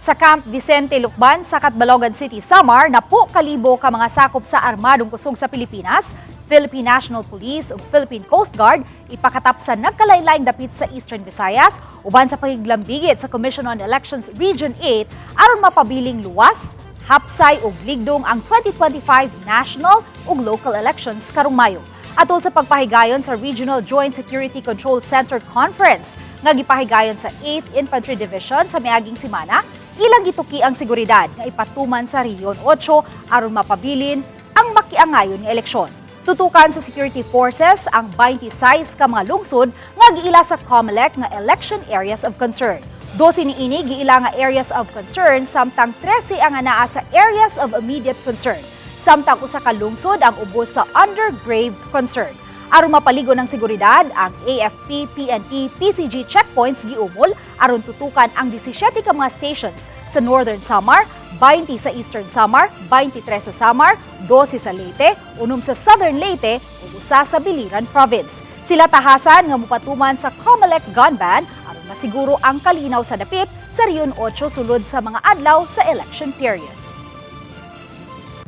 Sa Camp Vicente Lucban sa Catbalogan City, Samar, napo kalibo ka mga sakop sa Armadong Kusog sa Pilipinas, Philippine National Police ug Philippine Coast Guard ipakatap sa nagkalain-laing dapit sa Eastern Visayas uban sa pakiglambigit sa Commission on Elections Region 8 aron mapabiling luwas, hapsay ug ligdong ang 2025 national ug local elections karong Mayo. Atol sa pagpahigayon sa Regional Joint Security Control Center Conference nga gipahigayon sa 8th Infantry Division sa miaging semana, ilang gituki ang seguridad nga ipatuman sa Region 8 aron mapabilin ang makiangayon nga eleksyon. Tutukan sa security forces ang 26 ka mga lungsod nga giila sa COMELEC nga election areas of concern. 12 niini giila nga areas of concern, samtang 13 ang anaa sa areas of immediate concern. Samtang usa ka lungsod ang ubos sa under grave concern. Aron mapaligon ang seguridad, ang AFP, PNP, PCG checkpoints giumol aron tutukan ang 17 ka mga stations sa Northern Samar, 20 sa Eastern Samar, 23 sa Samar, 12 sa Leyte, 6 sa Southern Leyte ug usa sa Biliran Province. Sila tahasan nga mupatuman sa COMELEC gun ban aron masiguro ang kalinaw sa dapit sa Region 8 sulod sa mga adlaw sa election period.